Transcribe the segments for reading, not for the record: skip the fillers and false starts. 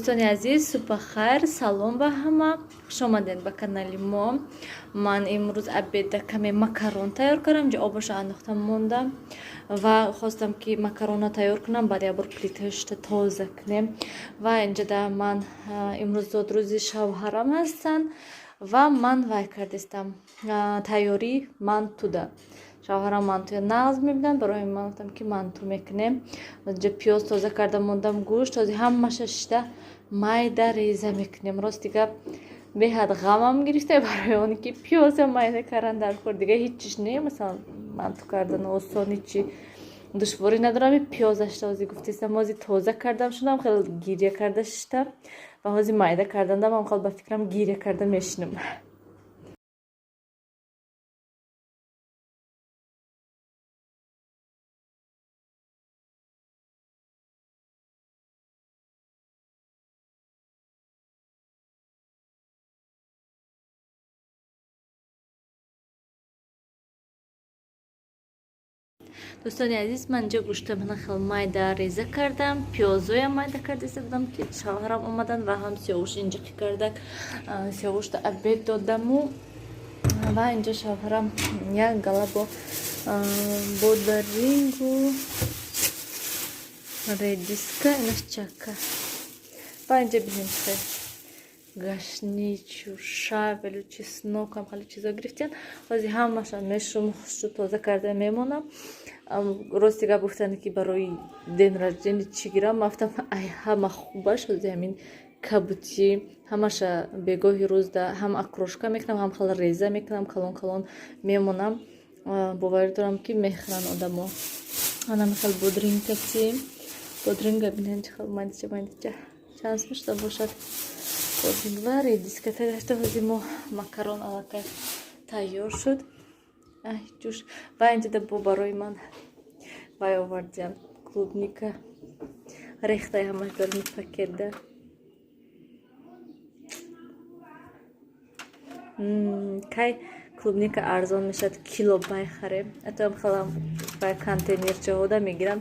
Дӯстони азиз, субҳ хайр, салом ба ҳама, хуш омадед ба канали мо. Ман имрӯз обеда каме макарон тайёр кардам, ҷо обаша андохтам мондам ва хостам, ки макарона тайёр кунам, баъд як бор плитаи шута тоза кунем. Ва инҷода ман имрӯз зодрӯзи шавҳарам ҳастанд ва ман вай кардистам, тайёрии мантуда. Шавҳарам мантуя нағз мебинанд, барои ман гуфтам, ки манту мекунем. Инҷа пиёз тоза карда мондам, гӯшт този ҳамаша шишта майда реза мекунем. Рости гап, беҳад ғамам гирифта, барои он ки пиёза майда кардан дар кор, дига ҳеҷ чиш не. Масалан, манту кардан осон, ҳечи душворӣ надорам. Пиёзаш този гуфтистам, ҳози тоза кардам, шудам хеле гиря карда шиштам ва ҳози майда кардандам хел ба фикрам гиря карда мешинам. Дӯстони азиз, ман инҷо гӯшта мана хел майда реза кардам, пиёзоям майда карда будам, ки шавҳарам омадан ва ҳам Сиёвуш инҷиқи кардак. Сиёвушта обед додаму ва инҷо шавҳарам як гала бо бодарингу редиска, инаш чака. Ва инҷа бинем, хел гашничу, шавелю, чеснокам, хеле чизо гирифтиян. Ҳози ҳамаша мешум, хушу тоза карда мемонам. Рости гап, гуфтанд, ки барои день рождения чӣ гирам. Ман гуфтам, ай ҳама хубаш ҳози ҳамин кабутӣ. Ҳамаша бегоҳи рӯзда ҳам окрошка мекунам, ҳам хела реза мекунам, калон калон мемонам. Боварӣ дорам, ки мехӯранд одамо. Анами хел бодринкати, бодринга бинен, чӣ хел майдича майдича, чанд сум шуда бошад бодринг ва редиска тагашта. Ҳози мо макарон аллакай тайёр шуд. Ай ҷӯш! Ва инҷода бо барои ман вай овардиям, клубника рехтаи, ҳамаш даруни пакетда. Кай клубника арзон мешавад, кило байхарем. Атоам хелам вай контейнерчаҳода мегирам,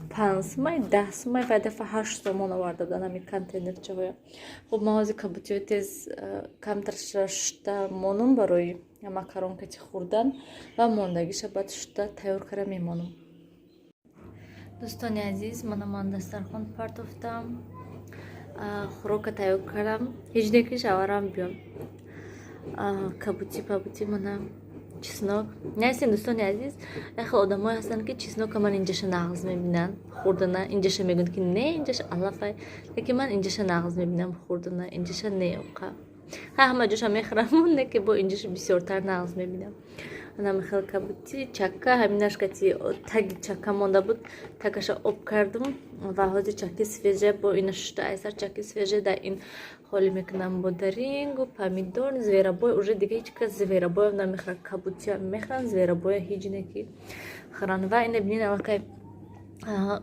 5 сумай, 10 сумай, ва дафъа 8 сомон оварда будан ҳамин контейнерчаҳоя. Хуб, ман ҳозир кабутиҳои тез камтар шушта монум барои макарон кати хӯрдан ва мондагиша баъд шушта тайёр карда мемонам. Дӯстони азиз, мана ман дастархон партофтам, хӯрока тайёр кардам. Ҳеҷ не, ки шаварам биён. Кабутӣ пабутӣ, мана чеснок нестин. Дӯстони азиз, як хел одамое ҳастанд, ки чеснока ман инҷаша нағз мебинанд хӯрдана, инҷаша мегӯянд, ки не, инҷаша алафай, лекин ман инҷаша нағз мебинам хӯрдана, инҷаша не. Оқа ҳама ҷоша мехӯрам, не, ки бо инҷаша бисёртар нағз мебинам. Анами хел кабутӣ, чакка, ҳаминаш кати таги чакка монда буд, такаша об кардум ва ҳозир чаки свежая бо ина шушта, айсар чаки свежая дар ин холӣ мекунам. Бодарингу помидор, зверобой. Уже дига ҳеҷ кас зверобоям намехӯрад, кабутиам мехӯранд, зверобоя ҳеҷ не ки хӯранд. Ва ина бинед, аллакай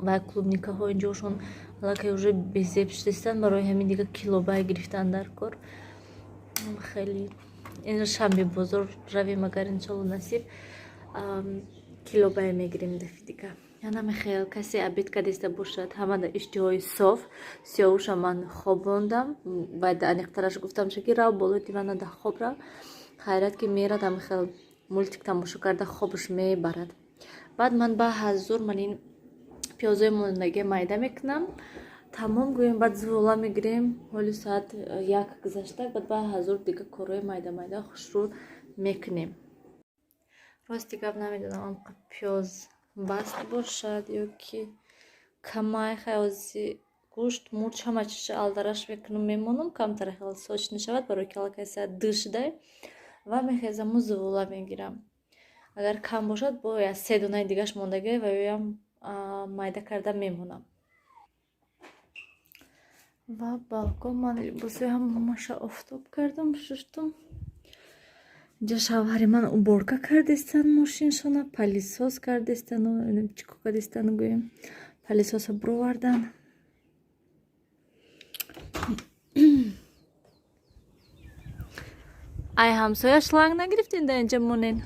ва клубникаҳо инҷошон аллакай уже безеб шудастанд, барои ҳамин дига килобай гирифтан дар кор. Хеле ин шанбе бозор равем, агар иншолло насиб, килобай мегирем дафи дига. Янаме хел касе обед кардиста бошад, ҳамада иштиҳои соф. Сиёвуша ман хобондам ва аниқтараш гуфтам, ки рав болои дивана да хоб рав. Хайрат, ки мерад, ҳама хел мультик тамошо карда хобаш мебарад. Баъд ман ба ҳазур ман ин пиёзои мондагия майда мекунам, тамом гӯем, баъд зувола мегирем. Ҳоли соат 1 гузашта, баъд ба ҳазур дига корҳои майда майда хушрӯ мекунем. Рости гап, намедонам, амқа пиёз баст бошад ё ки камай. Хай, ози гӯшт, мурч, ҳама чиша алдараш мекунам, мемонам, камтар хел соч нашавад, барои ки аллакай соат 2 шудай ва мехезаму зувола мегирам. Агар кам бошад, бо се донаи дигаш мондагӣ ва ёям майда карда мемонам. Ва балкон ман либосои ҳамаша офтоб кардам, шуштум. Инҷа шавҳари ман уборка кардистан, мошиншона пылесос кардистану чӣ кор кардистан, гӯем, пылесоса бировардан. Ай ҳамсоя шланг нагирифтин, да инҷа монен.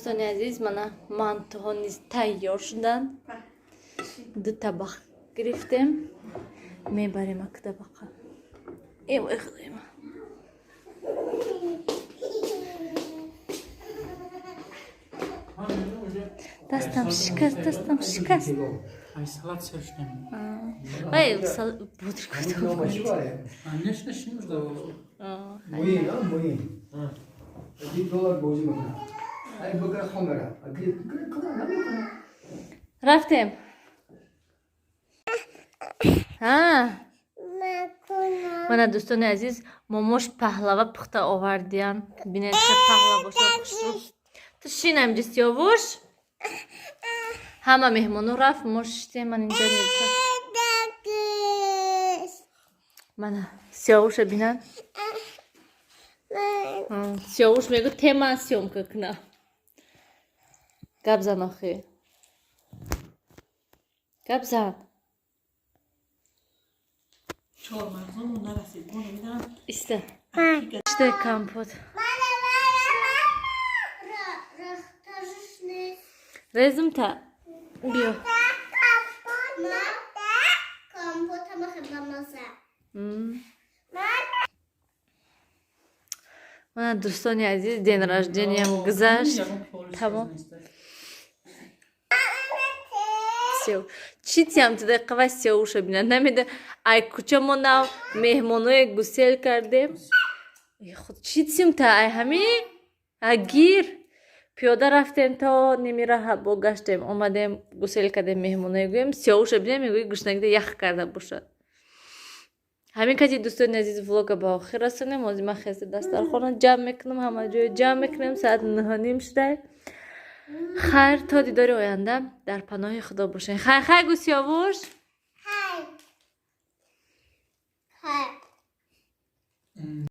Дӯстони азиз, мана мантуҳо низ тайёр шуданд. Ду табақ гирифтем, мебарем ак табақа. Э вой, худои ман! Дастам шикаст, дастам шикаст. Ай салат сер шудем. Вай, буд. Конечно, шинуш да. Муин, а муин. 1 доллар бозӣ мекунад. Ай бикра хомера. Намекунад. Рафтем. Ҳа, мана, дӯстони азиз, момош паҳлава пухта овардиян. Бинед, чӣ паҳлавошо хушрӯ. Ту шин амҷи, Сиёвуш. Ҳама меҳмоно рафт, мо шиштем. Ман инҷа нишастам. Мана Сиёвуша бинан. Сиёвуш мегӯ, тема съёмка кунам. Гап зан, охи, гап зан. Чормағзомон нарасид, мо намедонам. Иста, ишта, компот резм та биё. Компот ҳама хеле маза. Мана, дӯстони азиз, день рождения м гузашт, тамом. Чӣ тиям ту дақиқа? Сиёвуша бинад, намеда. Ай кӯча мо нав меҳмоное гусел кардем. Худ чӣ тием та? Ай ҳами агир пиёда рафтем то ними раҳа, бо гаштем, омадем, гусел кардем меҳмоное. Гӯем, Сиёвуша бинем, мегӯи гушнагида ях карда бошад. Ҳамин кади, дӯстони азиз, влога ба охир расонем. Ҳозир ман хеста дастархона ҷамъ мекунам, ҳама ҷоя ҷамъ мекунем. Соат 9:30 шудай. Хайр, то дидори оянда дар паноҳи Худо бошед. Хайр, хайр гӯ, Сиёвуш. Хайр. Хайр.